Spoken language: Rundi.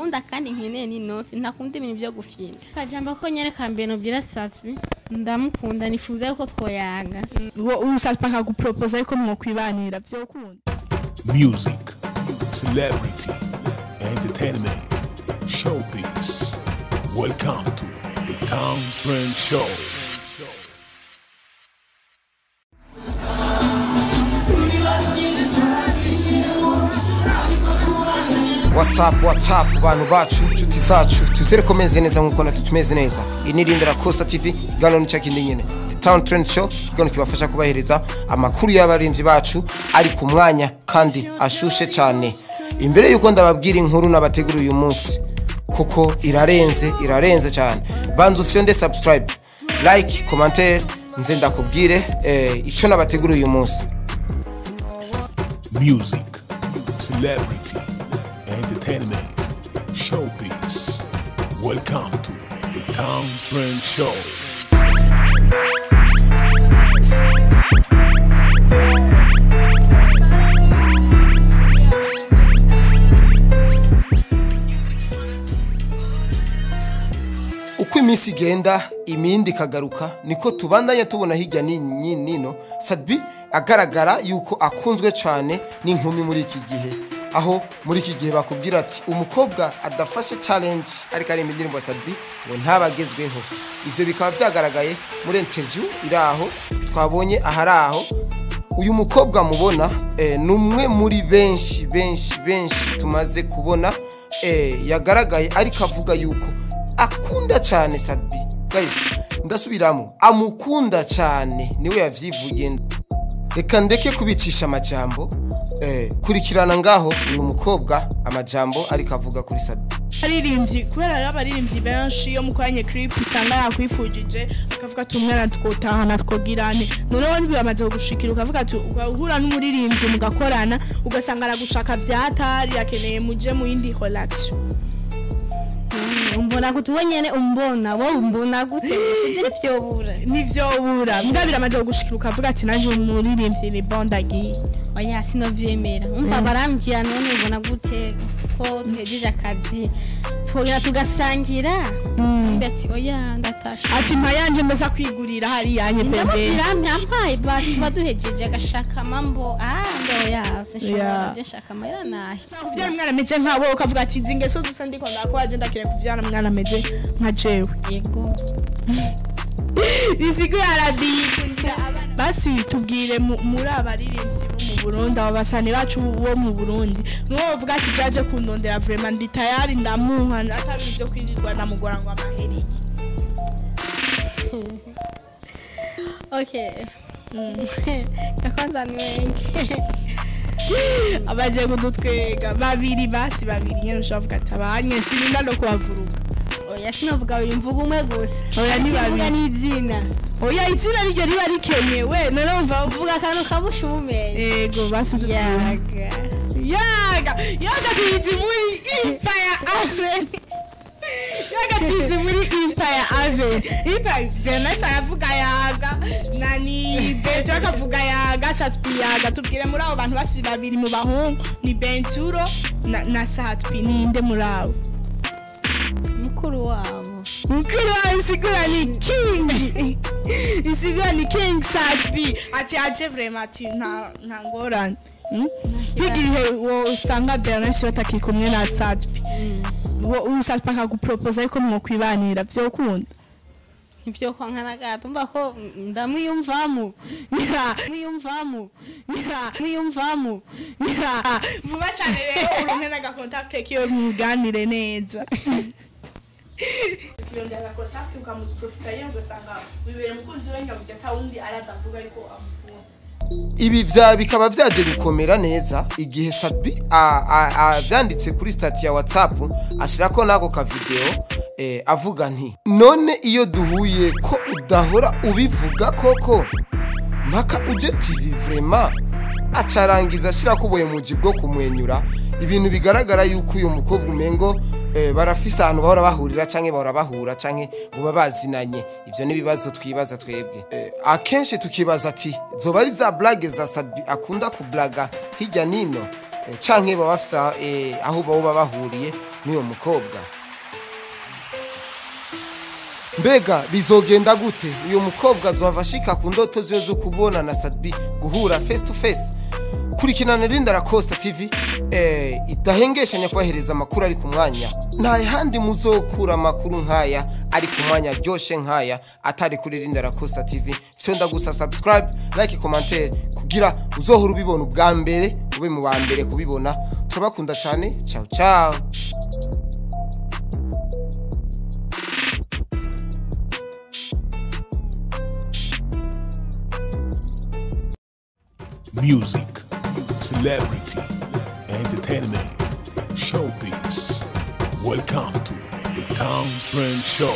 Ndamukunda kandi nkeneye n'inoti, ntakunda ibintu byo gufyina. Kajambo ko nyereka mbere nobwira Sat-B, ndamukunda, nifuza yuko twoyaga. Sat-B akagupropose ariko mwokwibanira, vyokunda? Music, celebrity, entertainment, showbiz. Welcome to the Town Trend Show. What's up, what's up, bantu bacu, nshuti zacu? Tuzere ko meze neza nkuko natwe tumeze neza. Iyi ni Rindira Costa TV, ikiganiro ni cya kindi nyine, The Town Trend Show, ikiganiro kibafasha kubahereza amakuru y'abaririmbyi bacu ari ku mwanya kandi ashushe cyane. Imbere yuko ndababwira inkuru nabategura uyu munsi, kuko irarenze, irarenze cyane, banza ufyonde subscribe, like, commentaire, nze ndakubwire icyo nabategura uyu munsi. Music, celebrity, entertainment, showbiz. Welcome to the Town Trend Show. Uko iminsi igenda imindi ikagaruka, niko tubandanya tubona hirya nino Sat-B agaragara yuko akunzwe cyane n'inkumi muri iki gihe, aho muri iki gihe bakubwira ati umukobwa adafashe challenge ariko ari indirimbo ya Sat-B ngo ntabagezweho. Ivyo bikaba vyagaragaye muri interview iri aho twabonye ahari aho. Uyu mukobwa mubona ni umwe muri benshi benshi benshi tumaze kubona yagaragaye ariko avuga yuko akunda cyane Sat-B. Guys, ndasubiramo, amukunda cyane, niwe yavyivugiye. Reka ndeke kubicisha amajambo, kurikirana ngaho uyu mukobwa amajambo ariko avuga kuri Sat-B. Abaririmbyi, kubera rero abaririmbyi benshi iyo mukoranye clip usanga yakwifujije, akavuga ati umwana twotahana, twogirane. Noneho ntibamaze kugushikira, ukavuga ati ugahura n'umuririmbyi mugakorana, ugasanga aragushaka vyatari akeneye muje mu yindi relation. Umbona gute wowe nyene? Umbona wowe, umbona gute? Ivyo ntivyobura. Ntivyobura, mbwa biramaze kugushikira ukavuga ati nanje umuririmbyi ni bon, ndagiye? Oya, sinovyemera. Umva, barambwira: none ubona gute ko duhejeje akazi twogera tugasangira? Mbe ati oya, ndatashe. Ati mpa yanje mbese kwigurira hariya nye pembeni. Ndamubwira mpampaye basi tuba duhejeje, agashaka mambo, ah ndo ya sinshobora. Je nshaka amahera nahe. Kuvyara umwana ameze nkawe, ukavuga ati izi ngeso zose ndiko ndakora, je ndakire kuvyara umwana ameze nka jewe. Yego. Bisigura arabikundira abana. Basi tubwire muri abaririmbyi bo mu Burundi, abo basani bacu bo mu Burundi, nuwo bavuga ati jaje kundondera, vraiment ndi tayari, ndamuha atabi ibyo kwirirwa ndamugora ngo amaheri iki. Okay, ya kwanza ni wengi. Abaje kudutwega babiri basi, babiri nyene ushobora kuvuga ati abanye sirinda no kubavuruga. Oya, sinovuga babiri, mvuga umwe gusa. Oya, ni Sivuga babiri. n'izina. Oya, izina niryo riba rikenyewe, none wumva uvuga akantu kamusha ubumenyi. Ego, basi tubwire. Yaga. Yaga, Yaga tuyizi muri Empire Avenue. Yaga tuyizi muri Empire Avenue. Empire, Vanessa aravuga Yaga, nani Benturo akavuga Yaga, Sat-B Yaga. Tubwire muri abo bantu basi babiri mu bahungu, ni Benturo na Sat-B, ninde muri abo? Mukuru wabo. Mukuru wawe, isigura ni King. Isigura ni King Sat-B. Ati aje vraiment, ati nta ngorane. Nk'igihe wo usanga Bernice batakiri kumwe na Sat-B, wo Sat-B akagupropose ariko mwokwibanira, vyokunda? Ntivyo kwanka na gato, mba ko ndamwiyumvamo. Mwiyumvamo. Mwiyumvamo. Vuba cyane rero uronke n'agacontact kiwe muganire neza. Ukirondera agacontact ukamuprofita yewe, ugasanga wibera umukunzi we nyabujya, atawundi araza avuga yuko amukunda. Ibi vya bikaba vyaje gukomera neza igihe Sat-B avyanditse kuri statut ya WhatsApp, ashirako nako ka video, avuga nti: none iyo duhuye ko udahora ubivuga koko mpaka uje TV vraiment? Acarangiza ashirako ubuyemuji bwo kumwenyura, ibintu bigaragara yuko uyu mukobwa umengo barafise ahantu bahora bahurira canke bahora bahura canke buba bazinanye. Ivyo ni ibibazo twibaza twebwe. Akenshi tukibaza ati zoba ari za blague za Sat-B akunda kublaga hirya nino, canke baba bafise aho baba bahuriye. n'uyo mukobwa. Mbega bizogenda gute? Uyo mukobwa azohava ashika ku ndoto ziwe zo kubona na Sat-B, guhura face to face? Kurikirana Linda La Costa TV idahengeshanya kubahereza amakuru ari ku mwanya. Nta handi muzokura amakuru nk'aya ari ku mwanya, aryoshe nk'aya, atari kuri Linda La Costa TV. Fyonda gusa subscribe, like, commentaire kugira uzohora ubibona ubwa mbere, ube mu ba mbere kubibona. Turabakunda cyane. Ciao ciao. Music, celebrity, entertainment, showbiz. Welcome to the Town Trend Show.